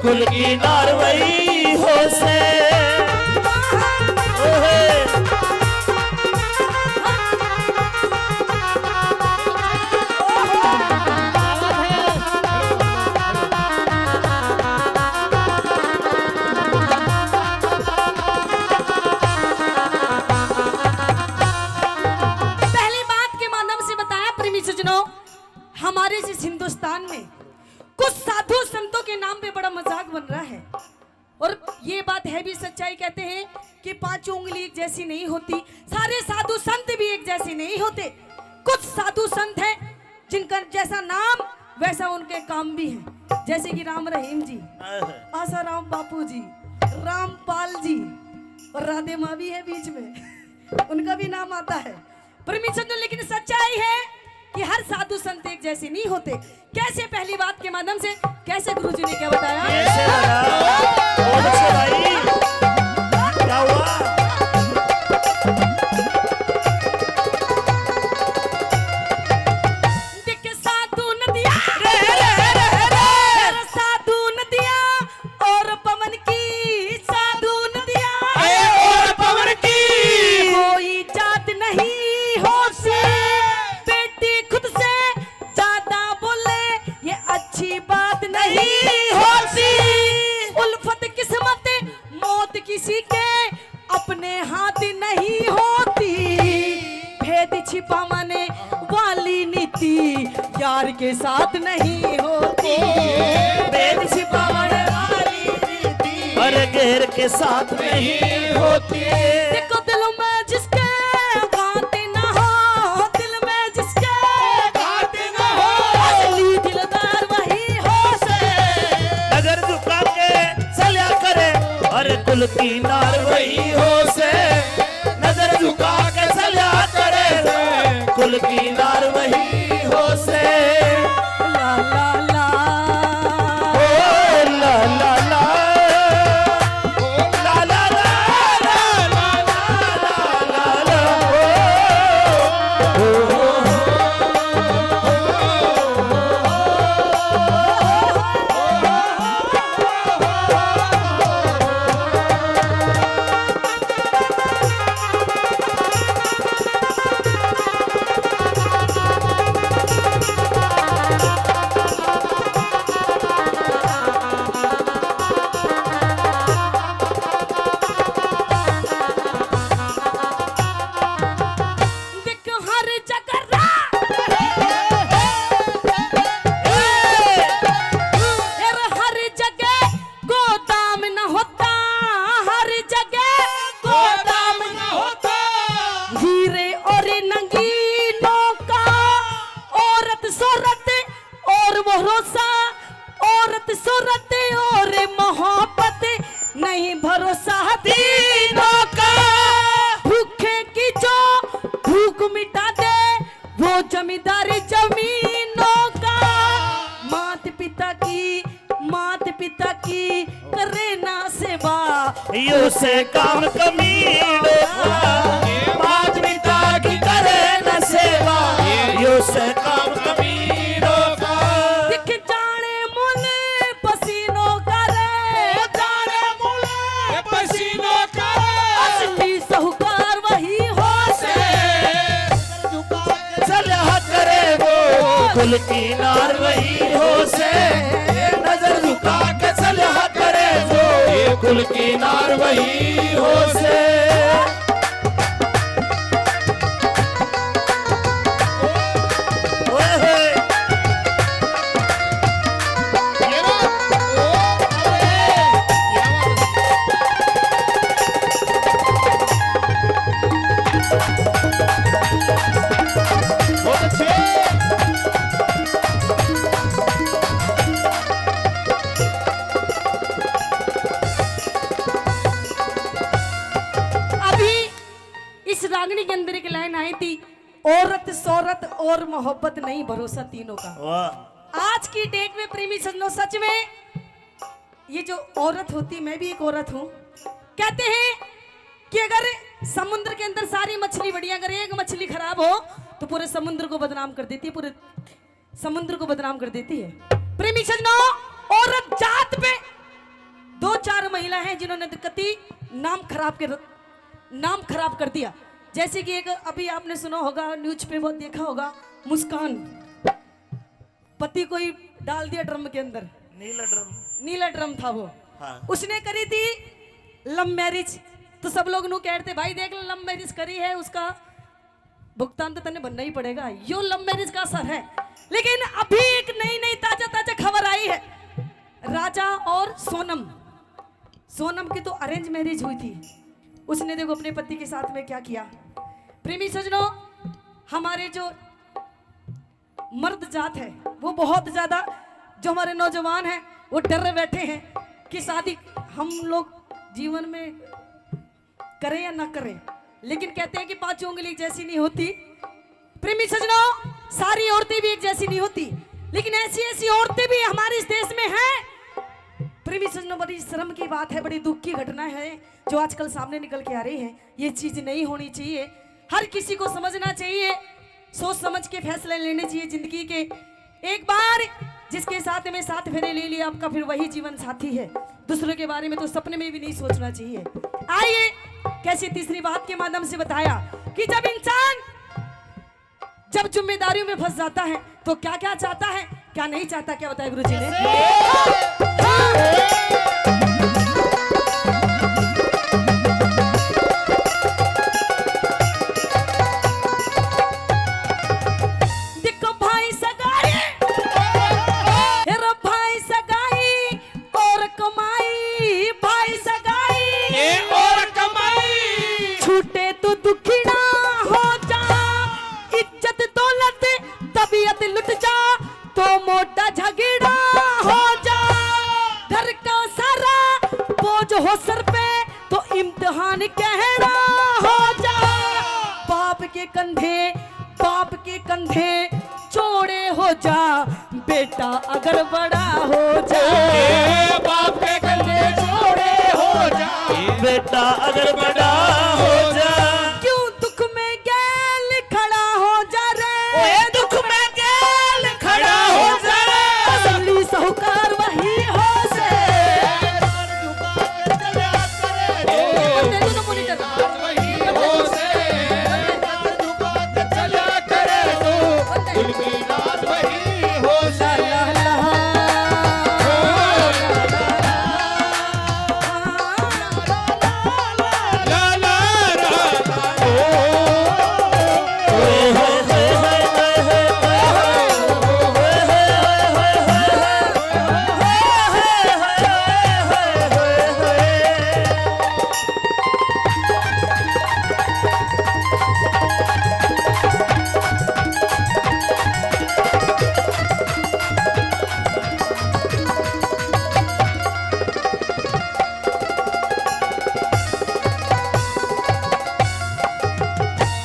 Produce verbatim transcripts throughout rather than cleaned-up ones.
कुल की नार वही हो से। ओहे। पहली बात के माध्यम से बताया प्रेमी सज्जनों, हमारे इस हिंदुस्तान में कुछ साधु संतों के नाम पे बड़ा मजाक बन रहा है। और ये बात है भी सच्चाई, कहते हैं कि पांचों उंगली एक जैसी नहीं होती, सारे साधु संत भी एक जैसे नहीं होते। कुछ साधु संत हैं जिनका जैसा नाम वैसा उनके काम भी है, जैसे कि राम रहीम जी, आसाराम बापू जी, रामपाल जी और राधे माँ भी है बीच में, उनका भी नाम आता है। परमेश्वर जी, लेकिन सच्चाई है कि हर साधु संत एक जैसे नहीं होते। कैसे? पहली बात के माध्यम से कैसे गुरु जी ने क्या बताया? कैसे बताया? बहुत अच्छे भाई। क्या हुआ? देख साधु नदिया, रे, रे, रे, रे, रे। साधु नदिया और पवन की साधु नदिया। ए, और पवन की। कोई जात नहीं होती, बेटी खुद से ज्यादा बोले, ये अच्छी बात नहीं होती। उल्फत किस्मत मौत किसी के अपने हाथ नहीं होती, भेद छिपावने वाली नीति यार के साथ नहीं होती। भेद छिपावने वाली नीति अरे गैर के साथ नहीं होती। देखो दिल में जिसके बात ना हो, दिल में जिसके बात ना हो, असली दिलदार वही हो से। नजर झुका के चल्या करे, अरे कुल की नार वही हो से। नजर झुका के चल्या करे से, कुल की नार वही हो से। ला ला ला। ओ ला ला ला। ओ ला ला ला, ला ला ला, ला ला ला, ओ, ओ, ओ, ओ। देख हर जगह रा-, यार हर जगह गोदाम न होता, हर जगह गोदाम न होता। हीरे और नगीनों का औरत शोहरत और भरोसा, औरत शोहरत और मोहब्बत, नहीं भरोसा दीनों का। भूखे की जो भूख मिटा दे, वो जमींदार जमीनों का। मात पिता की, मात पिता की करे ना सेवा, यो से काम कमीनों का। मात पिता की करे ना सेवा, यो से काम कमीनों का। दिख जाने मुल पसीनों का रे, जाने मुल पसीनों का। असली साहूकार वही हो से। चल्या करे वो कुल की नार वही हो से। नजर झुका के चल्या करे वो, ये कुल की नार वही हो से। ओए होए। ये ना, ओ, अरे, क्या बात है। बहुत अच्छे। अभी इस रागनी के अंदर एक लाइन आई थी, औरत शोहरत और मोहब्बत नहीं भरोसा तीनों का। वाह। आज की डेट में प्रेमी सज्जनों, सच में ये जो औरत होती, मैं भी एक औरत हूँ, कहते हैं कि अगर समुद्र के अंदर सारी मछली बड़ी, अगर एक मछली खराब हो तो पूरे समुद्र को बदनाम कर देती है, पूरे समुद्र को बदनाम कर देती है। प्रेमी सज्जनों, औरत जात पे जिन्होंने तो कति नाम खराब कर, नाम खराब कर दिया। जैसे कि एक अभी आपने सुना होगा, न्यूज पे बहुत देखा होगा, मुस्कान, पति को ही डाल दिया ड्रम के अंदर। नीला ड्रम। नीला ड्रम था वो। हाँ। उसने करी थी लव मैरिज, तो सब लोग नू कहते, भाई देख लो, लव मैरिज करी है, उसका भुगतान तो तन्ने बनना ही पड़ेगा। यो लव मैरिज का असर है। लेकिन अभी एक नई नई ताजा ताजा खबर आई है, राजा और सोनम। सोनम की तो अरेंज मैरिज हुई थी, उसने देखो अपने पति के साथ में क्या किया। प्रेमी सजनों, हमारे जो मर्द जात है वो बहुत ज्यादा, जो हमारे नौजवान हैं वो डर रहे बैठे हैं कि शादी हम लोग जीवन में करें या ना करें, लेकिन कहते हैं कि पांचों उंगली एक जैसी नहीं होती। प्रेमी सजनों, सारी औरतें भी एक जैसी नहीं होती, लेकिन ऐसी ऐसी औरतें भी हमारे इस देश में हैं। प्रेमी सजनों, बड़ी शर्म की बात है, बड़ी दुख की घटना है जो आजकल सामने निकल के आ रही है। ये चीज नहीं होनी चाहिए। हर किसी को समझना चाहिए, सोच समझ के फैसले लेने चाहिए जिंदगी के। एक बार जिसके साथ में सात फेरे ले लिए, आपका फिर वही जीवन साथी है। दूसरों के बारे में तो सपने में भी नहीं सोचना चाहिए। आइए, कैसी तीसरी बात के माध्यम से बताया कि जब इंसान जब जिम्मेदारियों में फंस जाता है तो क्या क्या चाहता है, क्या नहीं चाहता, क्या बताया गुरु जी ने? देखो भाई सगाई, हेरो भाई सगाई और कमाई, भाई सगाई ये और कमाई। छूटे तो दुखी ना हो जा, इज्जत दौलत तबीयत लुट जा, तो मोटा झगड़ा हो जा। घर का सारा बोझ हो सर पे, तो इम्तिहान कहना हो जा। बाप के कंधे, बाप के कंधे चौड़े हो जा, बेटा अगर बड़ा हो जा। ए, बाप के कंधे चौड़े हो जा। बेटा अगर बड़ा हो जा। क्यों दुख में गैल खड़ा हो जा रे। ओए दुख में गैल खड़ा हो जा रे। असली साहूकार वही हो से।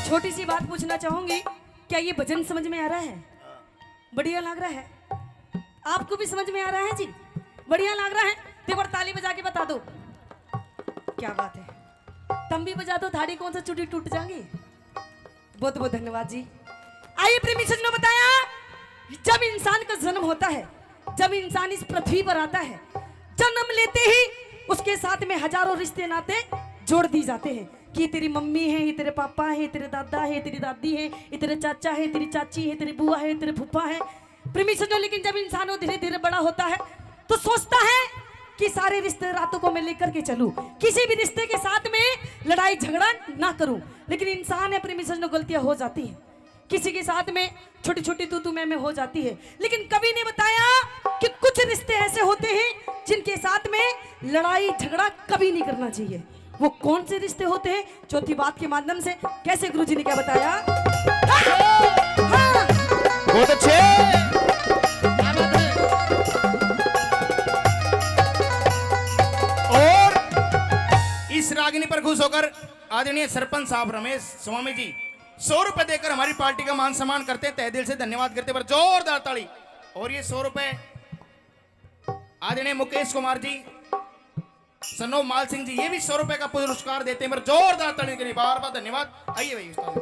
छोटी सी बात पूछना चाहूंगी, क्या ये भजन समझ में आ रहा है? बढ़िया लग रहा है? आपको भी समझ में आ रहा है जी? बढ़िया लग रहा है तो एक बार ताली बजा के बता दो। क्या बात है, तुम भी बजा दो, थाड़ी कौन सा चुटी टूट जाएंगी। बहुत बहुत धन्यवाद जी। आइए प्रेमी सज्जनों, बताया, जब इंसान का जन्म होता है, जब इंसान इस पृथ्वी पर आता है, जन्म लेते ही उसके साथ में हजारों रिश्ते नाते जोड़ दिए जाते हैं कि तेरी मम्मी है, ये तेरे पापा है, ये तेरे दादा है, ये तेरी दादी है, ये तेरे चाचा है, तेरी चाची है, तेरी बुआ है, तेरे फूफा है। प्रेमी सज्जनों, लेकिन जब इंसान वो धीरे धीरे बड़ा होता है तो सोचता है कि सारे रिश्ते नातों को मैं लेकर के चलूं, किसी भी रिश्ते के साथ में लड़ाई झगड़ा ना करूं। लेकिन इंसान है प्रेमी सज्जनों, गलतियां हो जाती हैं, किसी के साथ में छोटी छोटी तू तू मैं मैं हो जाती है, लेकिन कभी नहीं बताया कि कुछ रिश्ते ऐसे होते हैं जिनके साथ में लड़ाई झगड़ा कभी नहीं करना चाहिए। वो कौन से रिश्ते होते हैं? चौथी बात के माध्यम से कैसे गुरुजी ने क्या बताया? हाँ, हाँ। बहुत अच्छे। और इस रागनी पर खुश होकर आदरणीय सरपंच साहब रमेश स्वामी जी सौ रुपए देकर हमारी पार्टी का मान सम्मान करते हैं, तहे दिल से धन्यवाद करते हैं, पर जोरदार ताली। और ये सौ रुपए आदरणीय मुकेश कुमार जी, son of माल सिंह जी, ये भी सौ रुपए का पुरस्कार देते हैं, पर जोरदार ताली के लिए बार बार धन्यवाद। आइए भाई उस्ताद।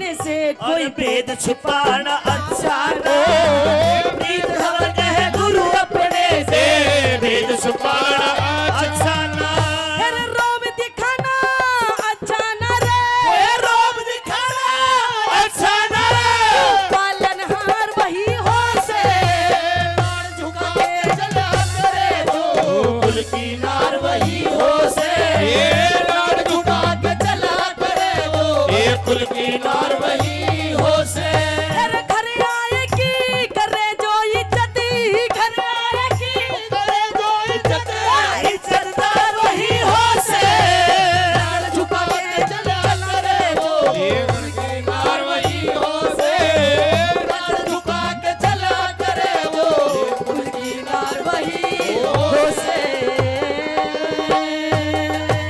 से कोई भेद छुपाना अच्छा ना। प्रीत खबर कहे गुरु अपने से, भेद छुपाना अच्छा ना। फिर रोब दिखाना अच्छा ना रे, ए, रोब दिखाना अच्छा ना रे। पालनहार वही हो से, नाड़ झुका के चला करे वो, कुल की नार वही हो से, ए, नाड़ झुका के चला करे वो, ए, कुल की नार वही